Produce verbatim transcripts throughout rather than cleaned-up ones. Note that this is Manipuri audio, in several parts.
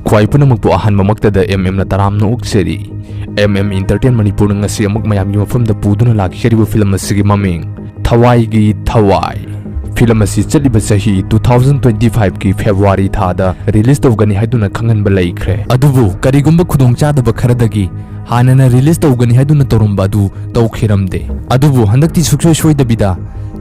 ꯈ꯭ꯋꯥꯏ ꯄꯨꯝꯅꯃꯛꯄꯨ ꯑꯍꯥꯟꯕꯃꯛꯇꯗ M M ꯅ ꯇꯔꯥꯝꯅ ꯑꯣꯛꯆꯔꯤ꯫ M M Entertain ꯃꯅꯤꯄꯨꯔꯅ ꯉꯁꯤ ꯑꯃꯨꯛ ꯃꯌꯥꯝꯒꯤ ꯃꯐꯝꯗ ꯄꯨꯗꯨꯅ ꯂꯥꯛꯆꯔꯤꯕ ꯐꯤꯂꯝ ꯑꯁꯤꯒꯤ ꯃꯃꯤꯡ ꯊꯋꯥꯏꯒꯤ ꯊꯋꯥꯏ꯫ ꯐꯤꯂꯝ ꯑꯁꯤ ꯆꯠꯂꯤꯕ ꯆꯍꯤ two thousand twenty five ꯀꯤ February ꯊꯥꯗ release ꯇꯧꯒꯅꯤ ꯍꯥꯏꯗꯨꯅ ꯈꯪꯍꯟꯕ ꯂꯩꯈ꯭ꯔꯦ꯫ ꯑꯗꯨꯕꯨ ꯀꯔꯤꯒꯨꯝꯕ ꯈꯨꯗꯣꯡꯆꯥꯗꯕ ꯈꯔꯗꯒꯤ ꯍꯥꯟꯅꯅ release ꯇꯧꯒꯅꯤ ꯍꯥꯏꯗꯨꯅ ꯇꯧꯔꯝꯕ ꯑꯗꯨ ꯇꯧꯈꯤꯔꯝꯗꯦ꯫ ꯑꯗꯨꯕꯨ ꯍꯟꯗꯛꯇꯤ ꯁꯨꯡꯁꯣꯏ ꯁꯣꯏꯗꯕꯤꯗ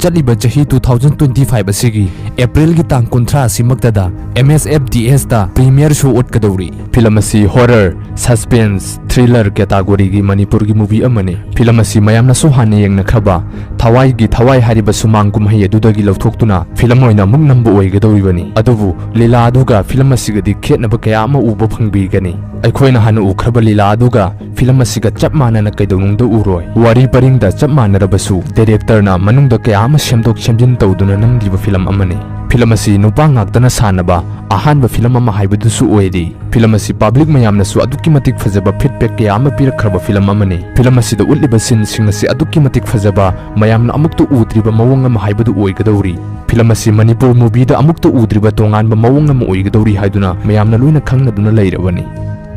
ꯆꯠꯂꯤꯕ ꯆꯍꯤ two thousand twenty five ꯑꯁꯤꯒꯤ April ꯒꯤ ꯇꯥꯡ ꯀꯨꯟꯊ꯭ꯔꯥ ꯑꯁꯤꯃꯛꯇꯗ M S F D S ꯇ premiere show ꯎꯠꯀꯗꯧꯔꯤ꯫ ꯐꯤꯂꯝ ꯑꯁꯤ horror, suspense, thriller category ꯒꯤ ꯃꯅꯤꯄꯨꯔꯒꯤ movie ꯑꯃꯅꯤ꯫ ꯐꯤꯂꯝ ꯑꯁꯤ ꯃꯌꯥꯝꯅꯁꯨ ꯍꯥꯟꯅ ꯌꯦꯡꯅꯈ꯭ꯔꯕ ꯊꯋꯥꯏꯒꯤ ꯊꯋꯥꯏ ꯍꯥꯏꯔꯤꯕ ꯁꯨꯃꯥꯡ ꯀꯨꯝꯍꯩ ꯑꯗꯨꯗꯒꯤ ꯂꯧꯊꯣꯛꯇꯨꯅ ꯐꯤꯂꯝ ꯑꯣꯏꯅ ꯑꯃꯨꯛ ꯅꯝꯕ ꯑꯣꯏꯒꯗꯧꯔꯤꯕꯅꯤ꯫ ꯑꯗꯨꯕꯨ ꯂꯤꯂꯥ ꯑꯗꯨꯒ ꯐꯤꯂꯝ ꯑꯁꯤꯒꯗꯤ ꯈꯦꯠꯅꯕ ꯀꯌꯥ ꯑꯃ ꯎꯕ ꯐꯪꯕꯤꯒꯅꯤ꯫ ꯑꯩꯈꯣꯏꯅ ꯍꯥꯟꯅ ꯎꯈ꯭ꯔꯕ ꯂꯤꯂꯥ ꯑꯗꯨꯒ ꯐꯤꯂꯝ ꯑꯁꯤꯒ ꯆꯞ ꯃꯥꯟꯅꯅ ꯀꯩꯗꯧꯅꯨꯡꯗ ꯎꯔꯣꯏ꯫ ꯋꯥꯔꯤ ꯄꯔꯤꯡꯗ ꯆꯞ ꯃꯥꯟꯅꯔꯕꯁꯨ director ꯅ ꯃꯅꯨꯡꯗ ꯀꯌꯥ ꯑꯃ ꯁꯦꯝꯗꯣꯛ ꯁꯦꯝꯖꯤꯟ ꯇꯧꯗꯨꯅ ꯅꯝꯂꯤꯕ ꯐꯤꯂꯝ ꯑꯃꯅꯤ꯫ ꯐꯤꯂꯝ ꯑꯁꯤ ꯅꯨꯄꯥ ꯉꯥꯛꯇꯅ ꯁꯥꯟꯅꯕ ꯑꯍꯥꯟꯕ ꯐꯤꯂꯝ ꯑꯃ ꯍꯥꯏꯕꯗꯨꯁꯨ ꯑꯣꯏꯔꯤ꯫ ꯐꯤꯂꯝ ꯑꯁꯤ public ꯃꯌꯥꯝꯅꯁꯨ ꯑꯗꯨꯛꯀꯤ ꯃꯇꯤꯛ ꯐꯖꯕ feedback ꯀꯌꯥ ꯑꯃ ꯄꯤꯔꯛꯈ꯭ꯔꯕ ꯐꯤꯂꯝ ꯑꯃꯅꯤ꯫ ꯐꯤꯂꯝ ꯑꯁꯤꯗ ꯎꯠꯂꯤꯕ scene ꯁꯤꯡ ꯑꯁꯤ ꯑꯗꯨꯛꯀꯤ ꯃꯇꯤꯛ ꯐꯖꯕ, ꯃꯌꯥꯝꯅ ꯑꯃꯨꯛꯇ ꯎꯗ꯭ꯔꯤꯕ ꯃꯑꯣꯡ ꯑꯃ ꯍꯥꯏꯕꯗꯨ ꯑꯣꯏꯒꯗꯧꯔꯤ꯫ ꯐꯤꯂꯝ ꯑꯁꯤ ꯃꯅꯤꯄꯨꯔ movie ꯗ ꯑꯃꯨꯛꯇ ꯎꯗ꯭ꯔꯤꯕ ꯇꯣꯉꯥꯟꯕ ꯃꯑꯣꯡ ꯑꯃ ꯑꯣꯏꯒꯗꯧꯔꯤ ꯍꯥꯏꯗꯨꯅ ꯃꯌꯥꯝꯅ ꯂꯣꯏꯅ ꯈꯪꯅꯗꯨꯅ ꯂꯩꯔꯕꯅꯤ꯫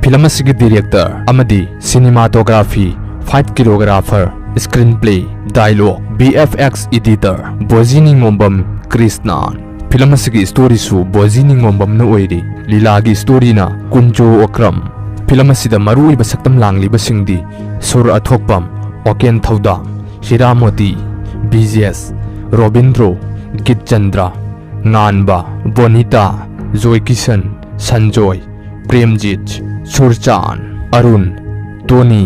ꯐꯤꯂꯝ ꯑꯁꯤꯒꯤ director ꯑꯃꯗꯤ cinematography, fight choreographer, screenplay, dialogue, V F X editor Boji Ningombam Krishnan. Film ꯑꯁꯤꯒꯤ story ꯁꯨ ꯕꯣꯖꯤ ꯅꯤꯉꯣꯝꯕꯝꯅ ꯑꯣꯏꯔꯤ꯫ ꯂꯤꯂꯥꯒꯤ story ꯅ ꯀꯨꯟꯖꯣ ꯑꯣꯀ꯭ꯔꯝ꯫ ꯐꯤꯂꯝ ꯑꯁꯤꯗ ꯃꯔꯨꯑꯣꯏꯕ ꯁꯛꯇꯝ ꯂꯥꯡꯂꯤꯕꯁꯤꯡꯗꯤ ꯁꯨꯔ ꯑꯊꯣꯛꯄꯝ, ꯑꯣꯀꯦꯟ ꯊꯧꯗꯥꯝ, ꯍꯤꯔꯥꯃꯣꯇꯤ, ꯕꯤꯖꯦꯁ, ꯔꯣꯕꯤꯟꯗ꯭ꯔꯣ, ꯒꯤꯠꯆꯟꯗ꯭ꯔ, ꯉꯥꯟꯕ, ꯕꯣꯅꯤꯇꯥ, ꯖꯣꯏ ꯀꯤꯁꯟ, ꯁꯟꯖꯣꯏ, ꯄ꯭ꯔꯦꯝꯖꯤꯠ, ꯁꯨꯔꯆꯥꯟ, ꯑꯔꯨꯟ, ꯇꯣꯅꯤ,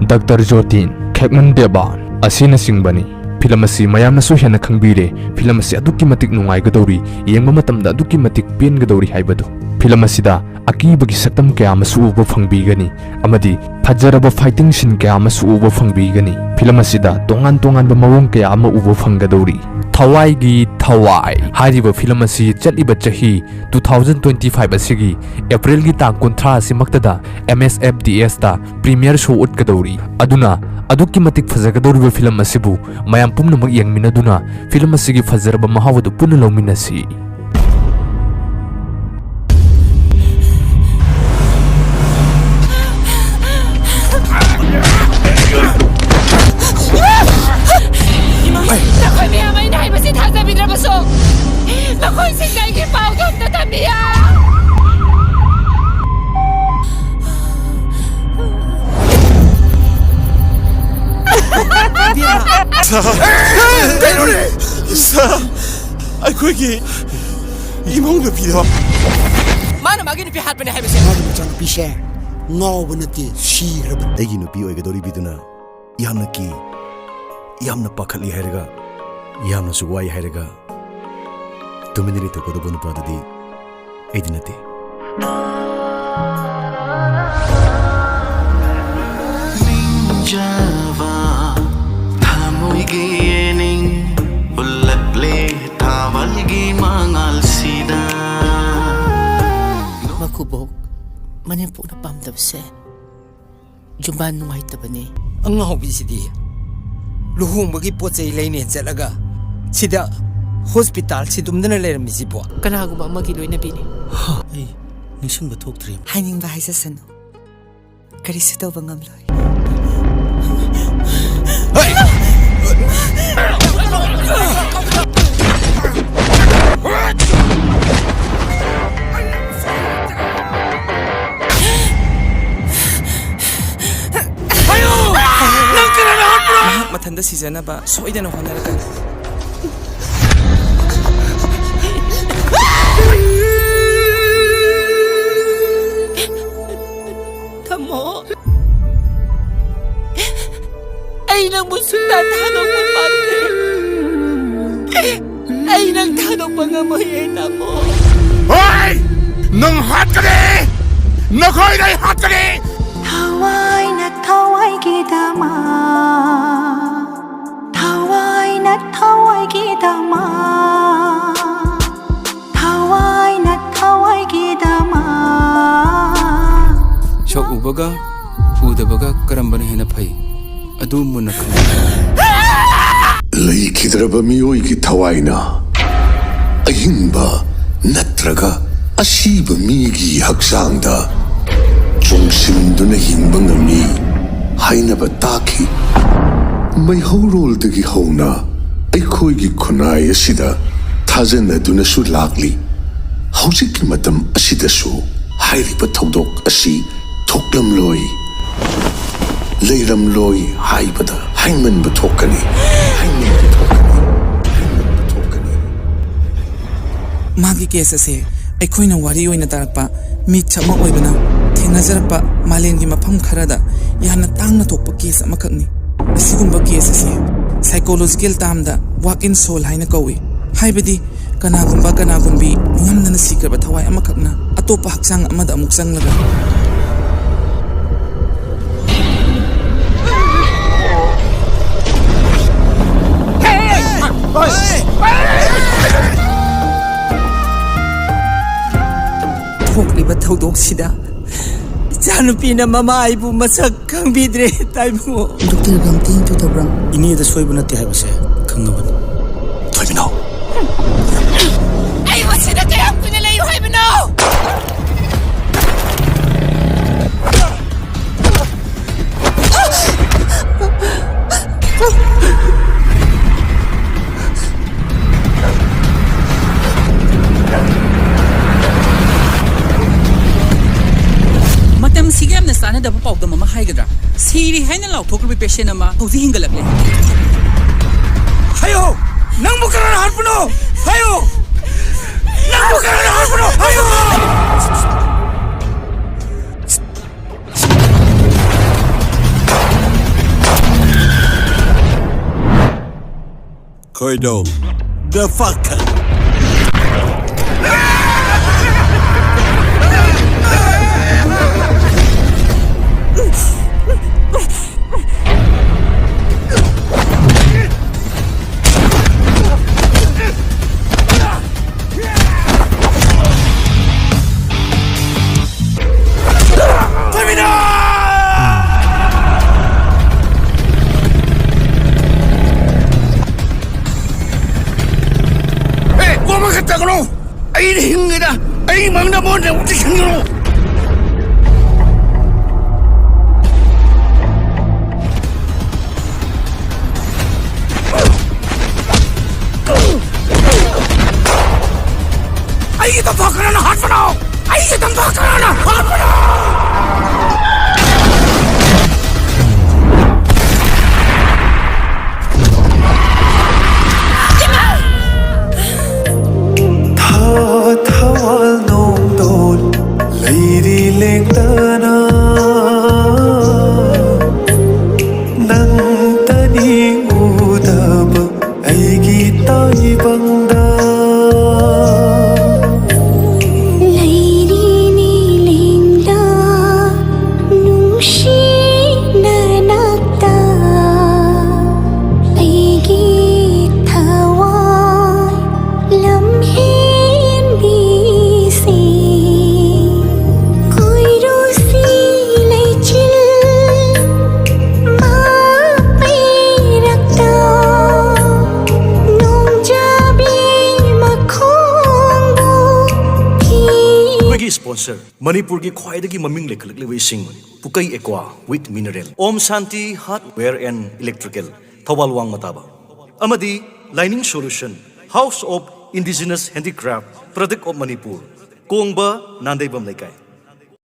ꯗꯥꯛꯇꯔ ꯖꯣꯇꯤꯟ, ꯈꯦꯛꯃꯟ ꯗꯦꯕꯥꯟ ꯑꯁꯤꯅꯆꯤꯡꯕꯅꯤ꯫ ꯐꯤꯂꯝ ꯑꯁꯤ ꯃꯌꯥꯝꯅꯁꯨ ꯍꯦꯟꯅ ꯈꯪꯕꯤꯔꯦ꯫ ꯐꯤꯂꯝ ꯑꯁꯤ ꯑꯗꯨꯛꯀꯤ ꯃꯇꯤꯛ ꯅꯨꯡꯉꯥꯏꯒꯗꯧꯔꯤ, ꯌꯦꯡꯕ ꯃꯇꯝꯗ ꯑꯗꯨꯛꯀꯤ ꯃꯇꯤꯛ ꯄꯦꯟꯒꯗꯧꯔꯤ ꯍꯥꯏꯕꯗꯨ꯫ ꯐꯤꯂꯝ ꯑꯁꯤꯗ ꯑꯀꯤꯕꯒꯤ ꯁꯛꯇꯝ ꯀꯌꯥ ꯑꯃꯁꯨ ꯎꯕ ꯐꯪꯕꯤꯒꯅꯤ ꯑꯃꯗꯤ ꯐꯖꯔꯕ fighting scene ꯀꯌꯥ ꯑꯃꯁꯨ ꯎꯕ ꯐꯪꯕꯤꯒꯅꯤ꯫ ꯐꯤꯂꯝ ꯑꯁꯤꯗ ꯇꯣꯉꯥꯟ ꯇꯣꯉꯥꯟꯕ ꯃꯑꯣꯡ ꯀꯌꯥ ꯑꯃ ꯎꯕ ꯐꯪꯒꯗꯧꯔꯤ꯫ ꯊꯋꯥꯏꯒꯤ ꯊꯋꯥꯏ ꯍꯥꯏꯔꯤꯕ ꯐꯤꯂꯝ ꯑꯁꯤ ꯆꯠꯂꯤꯕ ꯆꯍꯤ two thousand twenty five ꯑꯁꯤꯒꯤ April ꯒꯤ ꯇꯥꯡ ꯀꯨꯟꯊ꯭ꯔꯥ ꯑꯁꯤꯃꯛꯇꯗ M S F D S ꯇ premiere show ꯎꯠꯀꯗꯧꯔꯤ꯫ ꯑꯗꯨꯅ ꯑꯗꯨꯛꯀꯤ ꯃꯇꯤꯛ ꯐꯖꯒꯗꯧꯔꯤꯕ ꯐꯤꯂꯝ ꯑꯁꯤꯕꯨ ꯃꯌꯥꯝ ꯄꯨꯝꯅꯃꯛ ꯌꯦꯡꯃꯤꯟꯅꯗꯨꯅ ꯐꯤꯂꯝ ꯑꯁꯤꯒꯤ ꯐꯖꯔꯕ ꯃꯍꯥꯎ ꯑꯗꯨ ꯄꯨꯟꯅ ꯂꯧꯃꯤꯟꯅꯁꯤ꯫ ꯁꯥꯔ, ꯀꯩꯅꯣꯅꯦ? ꯁꯥꯔ, ꯑꯩꯈꯣꯏꯒꯤ ꯏꯃꯧ ꯅꯨꯄꯤꯗꯣ꯫ ꯃꯥꯅ ꯃꯥꯒꯤ ꯅꯨꯄꯤ ꯍꯥꯠꯄꯅꯦ ꯍꯥꯏꯕꯁꯦ꯫ ꯃꯥꯒꯤ ꯃꯆꯥꯅꯨꯄꯤꯁꯦ ꯉꯥꯎꯕ ꯅꯠꯇꯦ, ꯁꯤꯈ꯭ꯔꯕꯅꯤ꯫ ꯑꯩꯒꯤ ꯅꯨꯄꯤ ꯑꯣꯏꯒꯗꯧꯔꯤꯕꯤꯗꯨꯅ ꯌꯥꯝꯅ ꯀꯤ, ꯌꯥꯝꯅ ꯄꯥꯈꯠꯂꯤ ꯍꯥꯏꯔꯒ, ꯌꯥꯝꯅꯁꯨ ꯋꯥꯏ ꯍꯥꯏꯔꯒ, ꯇꯨꯃꯤꯟꯅ ꯂꯩꯊꯣꯛꯀꯗꯧꯕ ꯅꯨꯄꯥꯗꯨꯗꯤ ꯑꯩꯗꯤ ꯅꯠꯇꯦ꯫ ꯅꯤꯡꯖꯕ ꯊꯃꯣꯏꯒꯤ ꯌꯦꯅꯤꯡ ꯎꯠꯂꯛꯂꯦ ꯊꯥꯕꯜꯒꯤ ꯃꯉꯥꯜꯁꯤꯗ꯫ ꯃꯀꯨꯕꯣꯛ ꯃꯅꯦꯝꯄꯣꯛꯅ ꯄꯥꯝꯗꯕꯁꯦ ꯌꯨꯝꯕꯥꯟ ꯅꯨꯡꯉꯥꯏꯇꯕꯅꯦ꯫ ꯑꯉꯥꯎꯕꯤꯁꯤꯗꯤ ꯂꯨꯍꯣꯡꯕꯒꯤ ꯄꯣꯠ ꯆꯩ ꯂꯩꯅꯦ ꯆꯠꯂꯒ ꯁꯤꯗ ꯍꯣꯁꯄꯤꯇꯥꯜ ꯁꯤꯗꯨꯝꯗꯅ ꯂꯩꯔꯝꯃꯤꯁꯤꯕꯣ꯫ ꯀꯅꯥꯒꯨꯝꯕ ꯑꯃꯒꯤ ꯂꯣꯏꯅꯕꯤꯅꯤ꯫ ꯑꯩ ꯅꯤꯡꯁꯤꯡꯕ ꯊꯣꯛꯇ꯭ꯔꯦ꯫ ꯍꯥꯏꯅꯤꯡꯕ ꯍꯥꯏꯖꯁꯅꯨ, ꯀꯔꯤꯁꯨ ꯇꯧꯕ ꯉꯝꯂꯣꯏ꯫ ꯃꯍꯥꯛ ꯃꯊꯟꯇ ꯁꯤꯖꯅꯕ ꯁꯣꯏꯗꯅ ꯍꯣꯠꯅꯔꯛꯀꯅꯤ꯫ ꯊꯝꯃꯣ꯫ ꯑꯩ ꯅꯪꯕꯨ ꯁꯨꯡꯊꯥ ꯊꯥꯗꯣꯛꯄ ꯄꯥꯝꯗꯦ꯫ ꯑꯩ ꯅꯪ ꯊꯥꯗꯣꯛꯄ ꯉꯝꯃꯣꯏꯌꯦ, ꯇꯥꯃꯣ꯫ ꯍꯣꯏ! ꯅꯪ ꯍꯥꯠꯀꯅꯤ! ꯅꯈꯣꯏꯗ ꯑꯩ ꯍꯥꯠꯀꯅꯤ! ꯊꯋꯥꯏꯅ ꯊꯋꯥꯏꯒꯤꯗꯃꯛ, ꯊꯋꯥꯏꯅ ꯊꯋꯥꯏꯒꯤꯗꯃꯛ, ꯊꯋꯥꯏꯅ ꯊꯋꯥꯏꯒꯤꯗꯃꯛ꯫ ꯁꯛ ꯎꯕꯒ ꯎꯗꯕꯒ ꯀꯔꯝꯕꯅ ꯍꯦꯟꯅ ꯐꯩ? ꯑꯗꯨ ꯃꯨꯟꯅ ꯈꯟꯅ꯫ ꯂꯩꯈꯤꯗ꯭ꯔꯕ ꯃꯤꯑꯣꯏꯒꯤ ꯊꯋꯥꯏꯅ ꯑꯍꯤꯡꯕ ꯅꯠꯇ꯭ꯔꯒ ꯑꯁꯤꯕ ꯃꯤꯒꯤ ꯍꯛꯆꯥꯡꯗ ꯆꯣꯡꯁꯤꯟꯗꯨꯅ ꯍꯤꯡꯕ ꯉꯝꯃꯤ ꯍꯥꯏꯅꯕ ꯇꯥꯈꯤ꯫ ꯃꯩꯍꯧꯔꯣꯜꯗꯒꯤ ꯍꯧꯅ ꯑꯩꯈꯣꯏꯒꯤ ꯈꯨꯟꯅꯥꯏ ꯑꯁꯤꯗ ꯊꯥꯖꯅꯗꯨꯅꯁꯨ ꯂꯥꯛꯂꯤ꯫ ꯍꯧꯖꯤꯛꯀꯤ ꯃꯇꯝ ꯑꯁꯤꯗꯁꯨ ꯍꯥꯏꯔꯤꯕ ꯊꯧꯗꯣꯛ ꯑꯁꯤ ꯊꯣꯛꯂꯝꯂꯣꯏ, ꯂꯩꯔꯝꯂꯣꯏ ꯍꯥꯏꯕꯗ ꯍꯩꯃꯟꯕ ꯊꯣꯛꯀꯅꯤ꯫ ꯍꯩꯃꯟꯕ ꯊꯣꯛꯀꯅꯤ꯫ ꯍꯩꯃꯟꯕ ꯊꯣꯛꯀꯅꯤ꯫ ꯃꯥꯒꯤ ꯀꯦꯁ ꯑꯁꯦ ꯑꯩꯈꯣꯏꯅ ꯋꯥꯔꯤ ꯑꯣꯏꯅ ꯇꯥꯔꯛꯄ ꯃꯤꯠꯁꯛ ꯑꯃ ꯑꯣꯏꯕꯅ ꯊꯦꯡꯅꯖꯔꯛꯄ ꯃꯥꯂꯦꯝꯒꯤ ꯃꯐꯝ ꯈꯔꯗ ꯌꯥꯝꯅ ꯇꯥꯡꯅ ꯊꯣꯛꯄ ꯀꯦꯁ ꯑꯃꯈꯛꯅꯤ꯫ ꯑꯁꯤꯒꯨꯝꯕ ꯀꯦꯁ ꯑꯁꯤ psychological termꯗ work in soul ꯍꯥꯏꯅ ꯀꯧꯏ꯫ ꯍꯥꯏꯕꯗꯤ ꯀꯅꯥꯒꯨꯝꯕ ꯀꯅꯥꯒꯨꯝꯕꯤ ꯅꯝꯗꯅ ꯁꯤꯈ꯭ꯔꯕ ꯊꯋꯥꯏ ꯑꯃꯈꯛꯅ ꯑꯇꯣꯞꯄ ꯍꯛꯆꯥꯡ ꯑꯃꯗ ꯑꯃꯨꯛ ꯆꯪꯂꯒ꯫ ꯊꯣꯛꯂꯤꯕ ꯊꯧꯗꯣꯛꯁꯤꯗ ꯏꯆꯥꯅꯨꯄꯤꯅ ꯃꯃꯥ ꯑꯩꯕꯨ ꯃꯁꯛ ꯈꯪꯕꯤꯗ꯭ꯔꯦ, ꯇꯥꯏꯕꯨꯡꯉꯣ꯫ ꯗꯣꯛꯇꯔꯒ ꯑꯝꯇ ꯌꯦꯡꯊꯣꯛꯇꯕ꯭ꯔꯥ? ꯏꯅꯦꯗ ꯁꯣꯏꯕ ꯅꯠꯇꯦ ꯍꯥꯏꯕꯁꯦ ꯈꯪꯉꯕꯅꯤ꯫ ꯊꯣꯏꯕꯤꯅꯥꯎ! ꯑꯩꯕꯨ ꯁꯤꯗ ꯀꯌꯥꯝ ꯀꯨꯏꯅ ꯂꯩꯌꯨ ꯍꯥꯏꯕꯅꯣ? ꯃꯇꯝꯁꯤꯒ ꯌꯥꯝꯅ ꯆꯥꯟꯅꯗꯕ ꯄꯥꯎꯗꯝ ꯑꯃ ꯍꯥꯏꯒꯗ꯭ꯔꯥ? ꯁꯤꯔꯦ ꯍꯥꯏꯅ ꯂꯥꯎꯊꯣꯛꯈ꯭ꯔꯕ ꯄꯦꯁꯦꯟ ꯑꯃ ꯍꯧꯖꯤꯛ ꯍꯤꯡꯒꯠꯂꯛꯂꯦ꯫ ꯍꯥꯏꯌꯣ! ꯅꯪꯕꯨ ꯀꯅꯥꯅ ꯍꯥꯠꯄꯅꯣ? ꯍꯥꯏꯌꯣ! ꯅꯪꯕꯨ ꯀꯅꯥꯅ ꯍꯥꯠꯄꯅꯣ? ꯍꯥꯏꯌꯣ! ꯈꯣꯏꯗꯧ꯫ The fuck? ꯑꯦ, ꯋꯥ ꯑꯃꯈꯛ ꯇꯥꯒꯅꯣ꯫ ꯑꯩꯅ ꯍꯤꯡꯉꯤꯗ, ꯑꯩ ꯃꯥꯡꯗ ꯃꯣꯟꯗ ꯑꯃꯨꯛ ꯆꯤꯁꯤꯟꯒꯅꯨ꯫ ꯑꯩꯒꯤ ꯇꯝꯄꯥꯛ ꯀꯅꯥꯅ ꯍꯥꯠꯄꯅꯣ? ꯑꯩꯒꯤ ꯇꯝꯄꯥꯛ ꯀꯅꯥꯅ ꯍꯥꯠꯄꯅꯣ? ꯑꯩꯒꯤ ꯁ꯭ꯄꯣꯟꯁꯔ, ꯃꯅꯤꯄꯨꯔꯒꯤ ꯈ꯭ꯋꯥꯏꯗꯒꯤ ꯃꯃꯤꯡ ꯂꯩꯈꯠꯂꯛꯂꯤꯕ ꯏꯁꯤꯡ, ꯄꯨꯀꯩ aqua with mineral, Om Shanti hardware and electrical, ꯊꯧꯕꯥꯜ ꯋꯥꯡꯃ ꯇꯥꯕ, ꯑꯃꯗꯤ lining solution, house of indigenous handicraft, product of Manipur, Kongba, Nandeibam ꯂꯩꯀꯥꯏ꯫